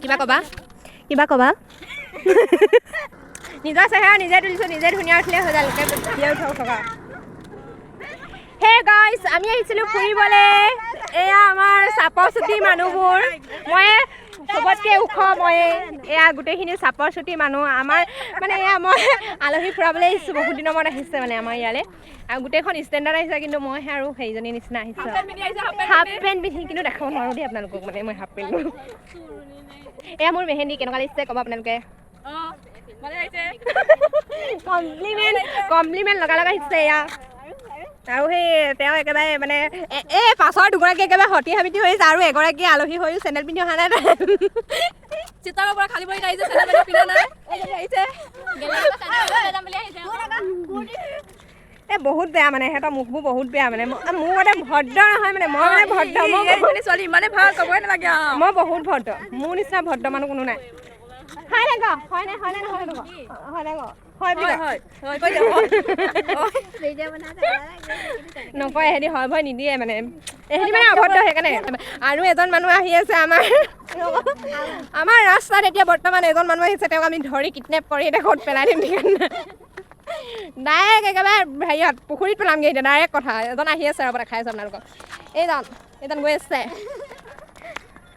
কিবা ক'বা? কিবা ক'বা? নিজৰ চেহেৰা নিজে তুলিছোঁ, নিজে ধুনীয়া উঠিলে হৈ যায়, লোকে দিয়ে উঠক থকা। হে গাইছ, আমি আহিছিলোঁ ফুৰিবলৈ। এয়া আমাৰ চাপৰ চুটি মানুহবোৰ। মই চবতকৈ ওখ ময়ে। এয়া গোটেইখিনি চাপৰ চুটি মানুহ আমাৰ। মানে এয়া মই আলহী ফুৰাবলৈ আহিছোঁ, বহুত দিনৰ মূৰত আহিছে মানে আমাৰ ইয়ালৈ। আৰু গোটেইখন ষ্টেণ্ডাৰ্ড আহিছে, কিন্তু মইহে আৰু সেইজনীৰ নিচিনা আহিছোঁ, হাফ পেণ্ট পিন্ধি। কিন্তু দেখাব নোৱাৰোঁ দেই আপোনালোকক মানে মই হাফ পেণ্টটো। এয়া মোৰ মেহেন্দি, কেনেকুৱা লাগিছে ক'ব আপোনালোকে। কমপ্লিমেণ্ট, কমপ্লিমেণ্ট লগা লগা আহিছে এয়া। আৰু সেই তেওঁ একেবাৰে মানে এই পাছৰ দুগৰাকী একেবাৰে সতী সাৱিত্ৰী হৈ আহিছে আৰু এগৰাকী আলহী হৈও চেণ্ডেল পিন্ধি অহা নাই। চিটাগৰ পৰা খালী ভৰিত আহিছে, চেণ্ডেল পেণ্ট পিন্ধা নাই, আহিছে। এই বহুত বেয়া মানে সিহঁতৰ মুখবোৰ বহুত বেয়া। মানে মোৰ মতে ভদ্ৰ নহয়। মানে মই মানে ভদ্ৰ, মই এইজনী ছোৱালী ইমানেই ভাল, ক'বই নালাগে আৰু। মই বহুত ভদ্ৰ, মোৰ নিচিনা ভদ্ৰ মানুহ কোনো নাই। হয় নাই ক? হয় নাই? হয় নাই? নহয় ক? হয় নাই ক? হয় বুলি ক। হয় হয়, কৈ দিয়ক। নকয় এহেঁতি, হয় ভয় নিদিয়ে। মানে এহেঁতি মানে অভদ্ৰ সেইকাৰণে। আৰু এজন মানুহ আহি আছে আমাৰ আমাৰ ৰাস্তাত। এতিয়া বৰ্তমান এজন মানুহ আহিছে, তেওঁক আমি ধৰি কিডনেপ কৰি এতিয়া ক'ত পেলাই দিম ঠিক নাই। ডাইৰেক্ট একেবাৰে হেৰিয়ত পুখুৰীত পেলামগৈ এতিয়া, ডাইৰেক্ট কথা। এজন আহি আছে, ৰ'ব, দেখাই আছোঁ আপোনালোকক। এইজন, এইজন গৈ আছে।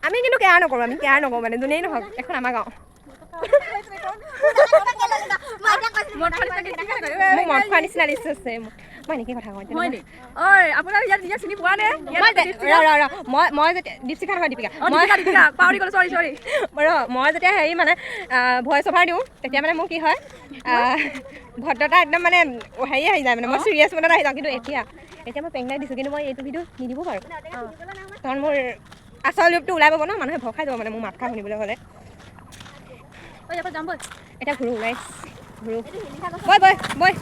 আমি কিন্তু কেয়াৰ নকৰোঁ, আমি কেয়াৰ নকৰোঁ। মানে যোনেই নহওক, এখন আমাৰ গাঁও। মোক মদ খোৱা নিচিনা দিছে। মই এনেকৈ কথা কওঁ। হয় নি? ঐ, আপোনাৰ ইয়াত ইয়াত চিনি পোৱা নে? মই ৰ ৰ ৰ, মই মই যেতিয়া, দীপশিখা নহয়, দীপিকা। মই দীপিকা, পাহৰি গ'লো, চৰি চৰি। ৰ, মই যেতিয়া হেৰি মানে ভইচ অভাৰ দিওঁ, তেতিয়া মানে মোৰ কি হয়, ভদ্ৰতা একদম মানে হেৰি আহি যায়। মানে মই চিৰিয়াছ মোডত আহি যাওঁ। কিন্তু এতিয়া এতিয়া মই পেংলাই দিছোঁ, কিন্তু মই এইটো ভিডিঅ' নিদিব পাৰোঁ, কাৰণ মোৰ আচল ৰূপটো ওলাই পাব ন, মানুহে ভয় খাই যাব মানে মোৰ মাতষাৰ শুনিবলৈ হ'লে। এতিয়া ঘূৰো, ওলাই ঘূৰো। বৈ বৈ বৈ।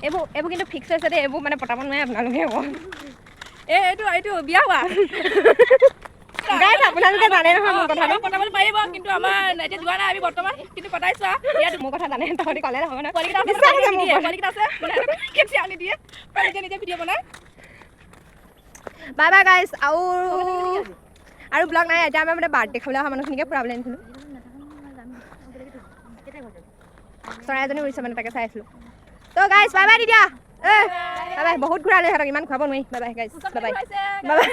এইবোৰ এইবোৰ কিন্তু ফিক্স হৈছে দেই, এইবোৰ মানে পতাব নোৱাৰে আপোনালোকে আকৌ। এই এইটো এইটো বিয়া হোৱা। গাইজ, আপোনালোকে জানে নহয় মোৰ কথাটো। পতাবলৈ পাৰিব, কিন্তু আমাৰ এতিয়া যোৱা নাই আমি বৰ্তমান, কিন্তু পতাইছো ইয়াত। মোৰ কথা জানে, তহঁতি ক'লে নহ'ব নহয়। পোৱালিকেইটা আছে। বিশ্বাস আছে মোৰ ওপৰত। পোৱালিকেইটা আছে মানে কেতিয়া নিদিয়ে, নিজে নিজে ভিডিঅ' বনায়। Bye bye guys. আৰু আৰু ব্লগ নাই। এতিয়া আমাৰ মানে বাৰ্থডে খাবলৈ অহা মানুহখিনিকে ফুৰাবলৈ আনিছিলোঁ। চৰাই এজনী উৰিছে, মানে তাকে চাই আছিলোঁ। তো গাইজ, বাই বাই তেতিয়া। এ বাই বাই। বহুত ঘূৰালোঁ ইহঁতক, ইমান খুৱাব নোৱাৰি। Bye bye guys, bye bye, bye bye.